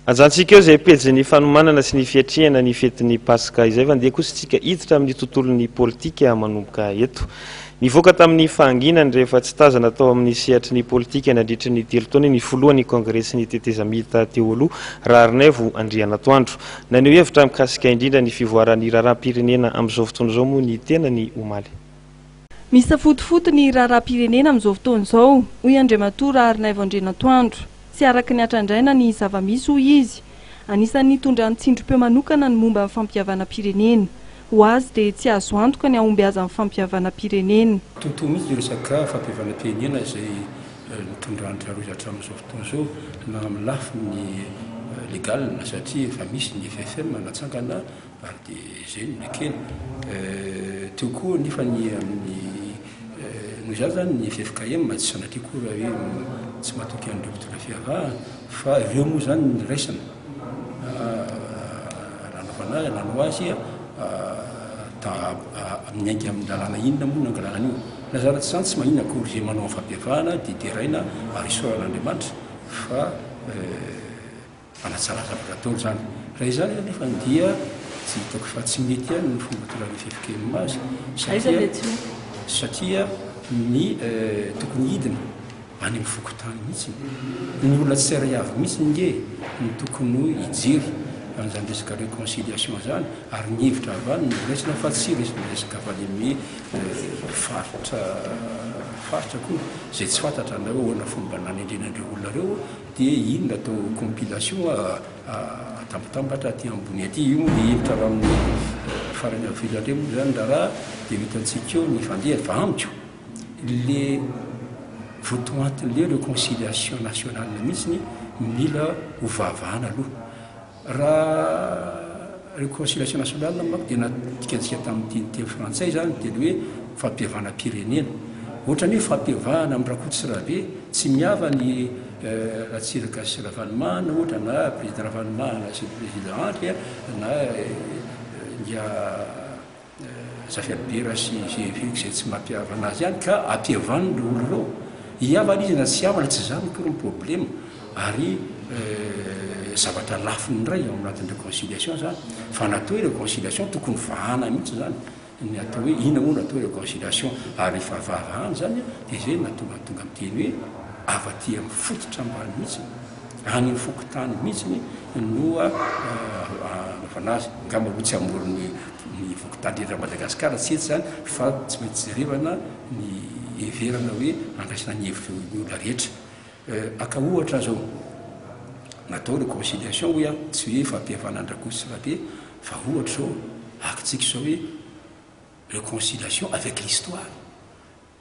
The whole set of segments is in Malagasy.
Ajantsika eo izay pejin'ny fanomanana sy ny fiatrehana ny fetin'ny Paska izay fa ndeha kosa isika hiditra amin'ny tontolon'ny politika manomboka eto. Nivoaka tamin'ny fahanginany rehefa tsy tazana tao amin'ny sehatry ny politika nandritry ny telo taona ny filohan'ny Kongresin'ny tetezamita teo aloha, Raharinaivo Andrianatoandro. Naneho hevitra mikasika indrindra ny fivoaran'ny raharaham-pirenena amin'izao fotoana izao moa ny tenany omaly. Misafotofoto ny raharaham-pirenena amin'izao fotoana izao, hoy Andriamatoa Raharinaivo Andrianatoandro. Tsy araka ny hatrandraina ny zava-misy, hoy izy. Anisan'ny nitondrany tsindrim-peo manokana ny momba ny fampihavanam-pirenena. Ho azy dia tsy azo antoka ny hahombiazan'ny fampihavanam-pirenena. Mitotoa mihitsy ny resaka fampihavanam-pirenena izay nitondran-dry zareo izy hatramin'izao fotoana izao na amin'ny lafiny légal satria efa misy ny FFM natsangana Ary dia izay no nekena. Teo koa nefa ny amin'ny, noho izany izany ny ffkm tsy sanatria akory hoe tsy matoky an'ireo mpitondra fivavahana fa ireo moa izany no niraisana nanaovana azy, nanao azy ta miainga amin'ny lalàna inona moa no nangalana an'io. Na izany na tsy izany tsy maninona akory izay manao ny fampihavahana dia deraina ary isaorana Andriamanitra fa Manatsara zavatra atao izany. Raha izany anefa dia tsy hitako fa tsy mety ihany ny fomba tondrana ffkm azy satria satria ny tokony hidina any amin'ny fokontany mihitsy ny olona tsirairay avy mihitsy nge no tokony hijery an'izany resaka réconciliation izany ary ny hevitra avy any no raisina fa tsy resaka avy any amin'ny faritra faritra akory izay tsy fantatra na hoe ahoana fomba nanendrena an'ireo olona ireo. Dia iny no atao compilation atambatambatra aty ambony aty. Io moa dia hevitra avy amin'ny farany avril indray moa izany raharaha dia ho hitantsika eo ny fandehany. Fa amiko le votoatin'le reconciliation nationale mihitsy mila ho vahavahana aloha. Raha réconciliation nationale manko dia nadikantsika tamin'ny teny frantsay izany dia ny hoe fampihavanam-pirenena. Ohatran'ny hoe fampihavahana amin'i Rakoto sy Rabe, tsy mihava ny Ratsiraka sy Ravalomanana ohatra na président Ravalomanana sy président Andry na ingahy Zafy Albert sy GV izay tsy mampihavana azy ihany ka ampihavaniny ireo olona ireo. Hihavana izy na tsy hihavana tsy izany akory ny problema ary zavatra lafiny indray ao anatin'ny réconciliation izany fa ny atao hoe réconciliation tokony vahana mihitsy izany ny atao hoe inona moa no atao hoe réconciliation ary rehefa vahavahana izany dia izay no nahatonga tonga miteny hoe avy aty amin'ny fototra ambany mihitsy Any amin'ny fokontany mihitsy no anaovana azy. Angamba moa tsy hamory ny fokontany rehetra Madagasikara, tsy hety izany fa tsy maintsy jerevana ny heverana hoe andraisana ny hevitry ny olona rehetra. Haka ohatra aho izao, natao réconciliation hoy aho, tsy hoe fampihavanana an-dRakoto sy Rabe fa ohatra izao, akintsika izao hoe réconciliation avec l'histoire.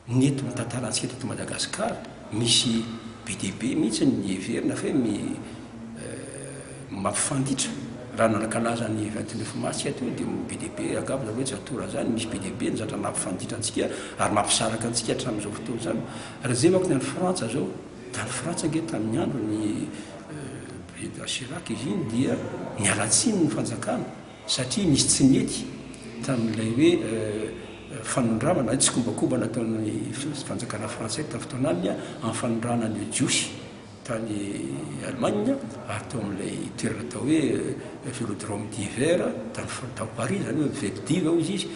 Ny eto ny tantarantsika teto Madagascar misy be dia be mihitsy ny heverina fa hoe mampifanditra. Raha nanakalaza ny 29 mars tsika teo dia be dia be angamba zareo tsy atoro an'izany, misy be dia be ny zavatra mampifanditra antsika ary mampisaraka antsika hatramin'izao fotoana izany. Raha izay manko ny any Frantsa izao, tany Frantsa ange tamin'ny andron'i Président Chirac izy iny dia niala tsiny ny fanjakana. Satria nisy tsy nety tamin'ilay hoe fanondramana na tsikombakomba nataon'ny fanjakana frantsay tamin'ny fotoanany amin'ny fanondrana ny Jiosy tany Allemagne ary tao amin'ilay toerana atao hoe Vélodrome d'hiver tany tao Paris, izany hoe Vel'd'Hiv hoy izy,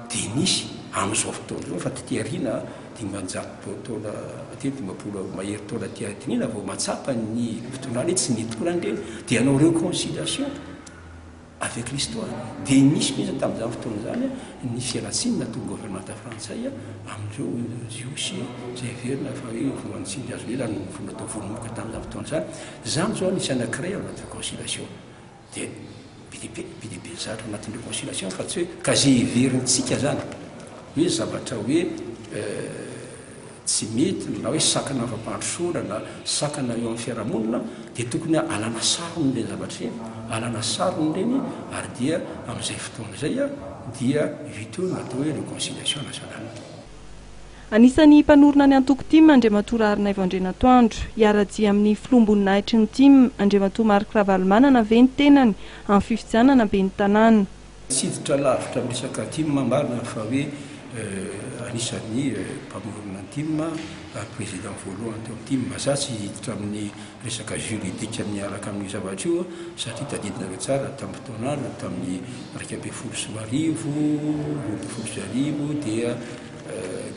dia nisy amin'izao fotoana izao fa taty aoriana 500 taona aty 50 mahery taona aty aoriana vao mahatsapa ny fitondrana hoe tsy nety koa izany ireny dia hanao réconciliation. Avec l'histoire. Dia nisy mihitsy tamin'izany fotoana izany ny fialantsiny nataon'ny governemanta frantsay amin'ireo Jiosy izay heverina fa hoe voan'ny tsindry hazo lela no natao vonomoka tamin'izany fotoana izany. Izany izao anisan'ny anankiray ao anaty réconciliation. Dia be dia be, be dia be ny zavatra ao anatin'ny réconciliation fa tsy hoe ka izay heverintsika izany hoe zavatra hoe tsy mety na hoe sakana amin'ny fampandrosoana na sakana eo amin'ny fiarahamonina dia tokony alana sarony ireny zavatra ireny, alana sarony ireny ary dia amin'izay fotoana izay dia vita eo ny atao hoe réconciliation nationale. Anisan'ny mpanorina ny antoko tim Andriamatoa Raharinaivo Andrianatoandro. Hiara-dia amin'ny filoham-boninahitry ny tim, Andriamatoa Marc Ravalomanana ve ny tenany amin'ny fifidianana ben'ny tanàna? Tsy hiditra lavitra amin'ny resaka tim marina fa hoe anisan'ny mpamorona ny. amin'ny tim ary président voalohany teo amin'ny tim. Za tsy hiditra amin'ny resaka juridique miaraka amin'io zavatra io satria tadidinareo tsara tamin'ny fotoan'andro tamin'ny 2011, 2012 dia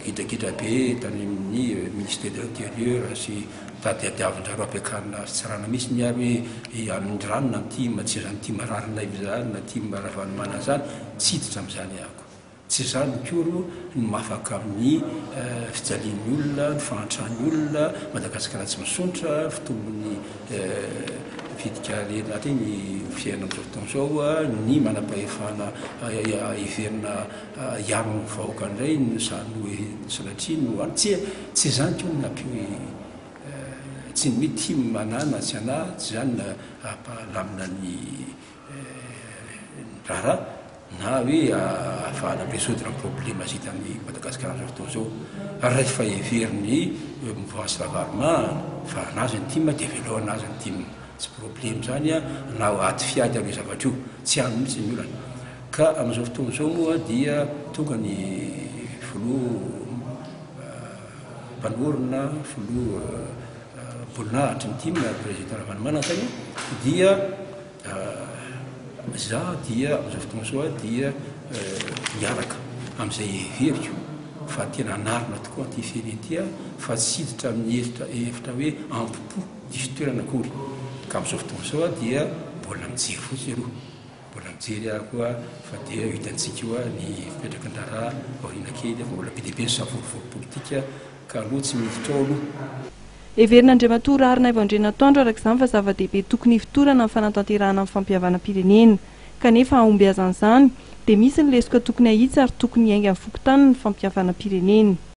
gidragidra be tany amin'ny ministère de l'Intérieur sy tadiadiavin-drareo ampiakarina azy tsy rana mihitsy ny ary hoe amin'ny rano na ny tim, tsy izany tim Raharinaivo izany na tim Ravalomanana izany, tsy hiditra amin'izany ahako. Tsy izany koro no mahafaka amin'ny fijalian'ny olona, ny fahantran'ny olona, Madagasikara tsy misondrotra, fitombon'ny vidin-karena aty ny fiainana amin'izao fotoana izao, ny manam-pahefana heverina hiaro ny vahoaka indray no izany hoe sanatria no any. Tsia, tsy izany koa no nampi tsy ny hoe tim anà na tsy anà, tsy izany no hampalamina ny raharaha na hoe ahafahana mi-résoudre ny problème izay hitan'i Madagasikara amin'izao fotoana izao. Rehefa heverin'ny mouvance Ravalomanana fa an'azy ny tim dia avelao an'azy ny tim. Tsy problème izany na ady fiady amin'io zavatra io. Tsy any mihitsy ny olana. Ka amin'izao fotoana izao moa dia tonga ny filoha mpanorina, filoha boninahitry ny tim, président Ravalomanana zany dia za dia amin'izao fotoana izao aho dia miaraka amin'izay heveriko fa tena anarina tokoa ity firenena ity aho fa tsy hiditra amin'ny hevitra hevitra hoe ampo-po diso toerana akory. Ka amin'izao fotoana izao aho dia mbola mijery fotsiny aloha. Mbola mijery aho koa fa dia ho hitantsika eo ny fipetraky ny raharaha aoriana kely fa mbola be dia be ny savorovoro politika ka aloha tsy miditra ao aloha. Heverin'Andriamatoa Raharinaivo Andrianatoandro araka izany fa zava-dehibe tokony hifotorana ny fanatanterahana ny fampihavanam-pirenena. Kanefa hahombiazan'izany dia misy ny lesoka tokony hahitsy ary tokony hiainga amin'ny fokontany ny fampihavanam-pirenena.